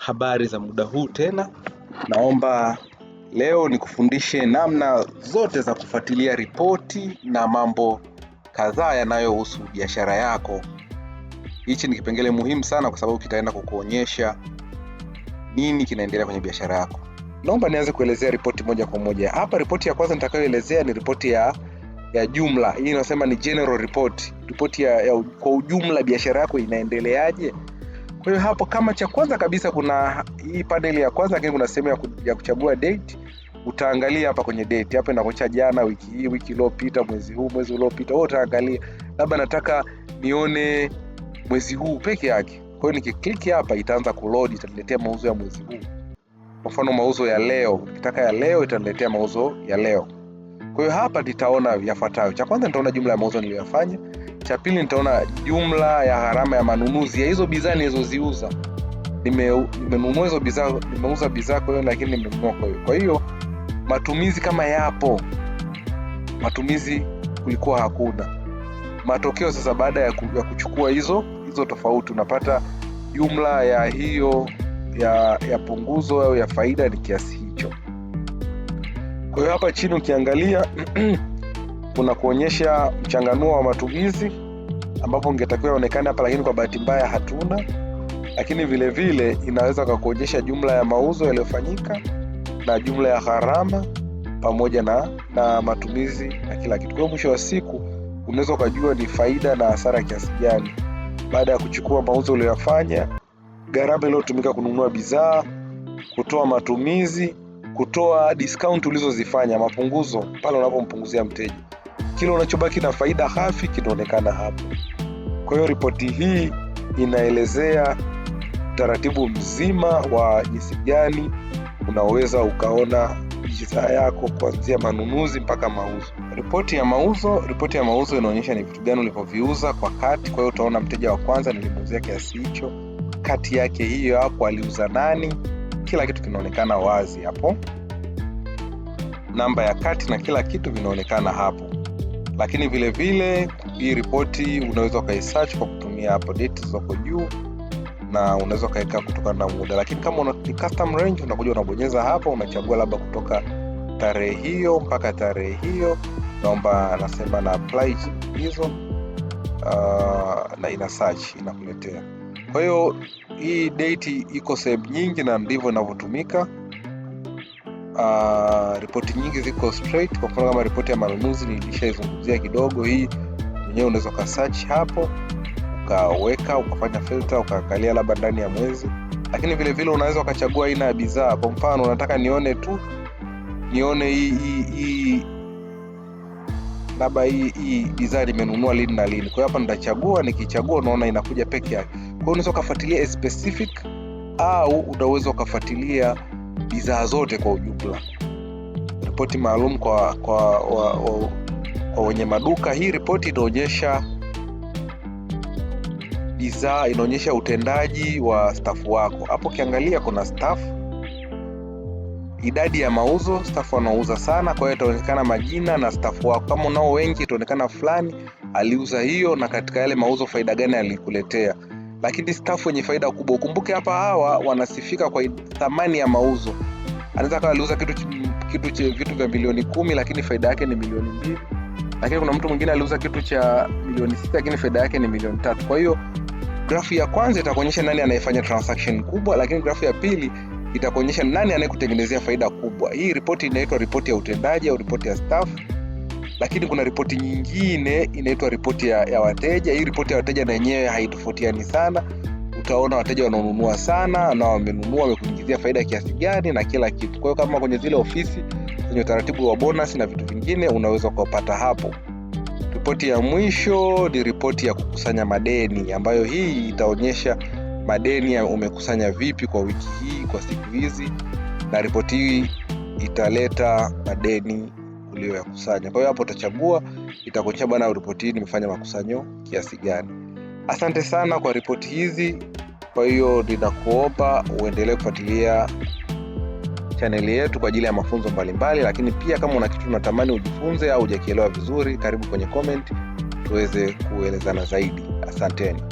Habari za muda huu tena, naomba leo nikufundishe namna zote za kufuatilia ripoti na mambo kadhaa yanayohusu biashara yako. Hichi ni kipengele muhimu sana kwa sababu kitaenda kukuonyesha nini kinaendelea kwenye biashara yako. Naomba nianze kuelezea ripoti moja kwa moja. Hapa ripoti ya kwanza nitakayoelezea ni ripoti ya jumla. Hii inasema ni general report, ripoti ya kwa ujumla biashara yako inaendeleaje. Kwa hiyo hapo kama cha kwanza kabisa kuna hii panel ya kwanza, lakini kuna sehemu ya kuchagua date. Utaangalia hapa kwenye date, hapa inakuonyesha jana, wiki hii, wiki iliyopita, mwezi huu, mwezi uliopita. Wewe utaangalia labda nataka nione mwezi huu peke yake. Kwa hiyo nikiklik hapa itaanza kuload, itaniletea mauzo ya mwezi huu. Kwa mfano mauzo ya leo, nikitaka ya leo itaniletea mauzo ya leo. Kwa hiyo hapa nitaona yafuatayo. Cha kwanza nitaona jumla ya mauzo niliyofanya. Cha pili nitaona jumla ya gharama ya manunuzi ya hizo bidhaa nilizoziuza. Nimenunua hizo bidhaa, nimeuza bidhaa kwa hiyo, lakini nimenunua kwa hiyo. Kwa hiyo matumizi kama yapo, matumizi kulikuwa hakuna. Matokeo sasa baada ya kuchukua hizo tofauti unapata jumla ya hiyo ya punguzo au ya faida ni kiasi hicho. Kwa hiyo hapa chini ukiangalia kuna kuonyesha mchanganuo wa matumizi ambapo ungetakiwa ionekane hapa, lakini kwa bahati mbaya hatuna. Lakini vile vile inaweza kukuonyesha jumla ya mauzo yaliyofanyika na jumla ya gharama pamoja na matumizi na kila kitu. Kwa hiyo mwisho wa siku unaweza ukajua ni faida na hasara kiasi gani baada ya kuchukua mauzo uliyoyafanya, gharama iliyotumika kununua bidhaa, kutoa matumizi, kutoa discount ulizozifanya, mapunguzo pale unapompunguzia mteja. Kile unachobaki na faida hafi kinaonekana hapo. Kwa hiyo ripoti hii inaelezea utaratibu mzima wa jinsi gani unaweza ukaona bidhaa yako kuanzia manunuzi mpaka mauzo. Ripoti ya mauzo inaonyesha ni vitu gani ulivyoviuza kwa kati. Kwa hiyo utaona mteja wa kwanza nilimuuzia kiasi hicho, kati yake hiyo hapo aliuza nani, kila kitu kinaonekana wazi hapo, namba ya kati na kila kitu vinaonekana hapo. Lakini vile vile hii ripoti unaweza ukaisearch kwa kutumia hapo date zilizoko juu na unaweza ukaweka kutokana na muda. Lakini kama una custom range unakuja unabonyeza hapo, unachagua labda kutoka tarehe hiyo mpaka tarehe hiyo, naomba nasema na apply hizo, na ina search inakuletea. Kwa hiyo hii date iko sehemu nyingi na ndivyo inavyotumika. Ripoti nyingi ziko straight. Kwa mfano kama ripoti ya manunuzi nilishaizungumzia kidogo, hii mwenyewe unaweza ukasearch hapo ukaweka ukafanya filter ukaangalia labda ndani ya mwezi. Lakini vile vile unaweza ukachagua aina ya bidhaa. Kwa mfano unataka nione tu nione hii labda hii bidhaa nimenunua lini na lini. Kwa hiyo hapa nitachagua, nikichagua unaona inakuja peke yake. Kwa hiyo unaweza ukafuatilia specific au unaweza ukafuatilia bidhaa zote kwa ujumla. Ripoti maalum kwa wenye maduka. Hii ripoti inaonyesha bidhaa, inaonyesha utendaji wa staff wako. Hapo ukiangalia kuna staff, idadi ya mauzo, staff wanaouza sana, kwa hiyo itaonekana majina na staff wako. Kama unao wengi itaonekana fulani aliuza hiyo na katika yale mauzo faida gani alikuletea. Lakini staff wenye faida kubwa, ukumbuke hapa hawa wanasifika kwa thamani ya mauzo. Anaweza kawa aliuza kitu vya milioni 10 lakini faida yake ni milioni 2. Lakini kuna mtu mwingine aliuza kitu cha milioni 6 lakini faida yake ni milioni 3. Kwa hiyo grafu ya kwanza itakuonyesha nani anayefanya transaction kubwa, lakini grafu ya pili itakuonyesha nani anayekutengenezea faida kubwa. Hii ripoti inaitwa ripoti ya utendaji au ripoti ya staff. Lakini kuna ripoti nyingine inaitwa ripoti ya wateja. Hii ripoti ya wateja na yenyewe haitofautiani sana. Utaona wateja wanaonunua sana na wamenunua wamekuingizia faida kiasi gani na kila kitu. Kwa hiyo kama kwenye zile ofisi zenye utaratibu wa bonus na vitu vingine unaweza kupata hapo. Ripoti ya mwisho ni ripoti ya kukusanya madeni, ambayo hii itaonyesha madeni umekusanya vipi kwa wiki hii, kwa siku hizi, na ripoti hii italeta madeni uliyoyakusanya. Kwa hiyo hapo utachagua, itakuonyesha bwana, ripoti hii nimefanya makusanyo kiasi gani. Asante sana kwa ripoti hizi. Kwa hiyo ninakuomba uendelee kufuatilia chaneli yetu kwa ajili ya mafunzo mbalimbali, lakini pia kama una kitu unatamani ujifunze au hujakielewa vizuri, karibu kwenye comment tuweze kuelezana zaidi. Asanteni.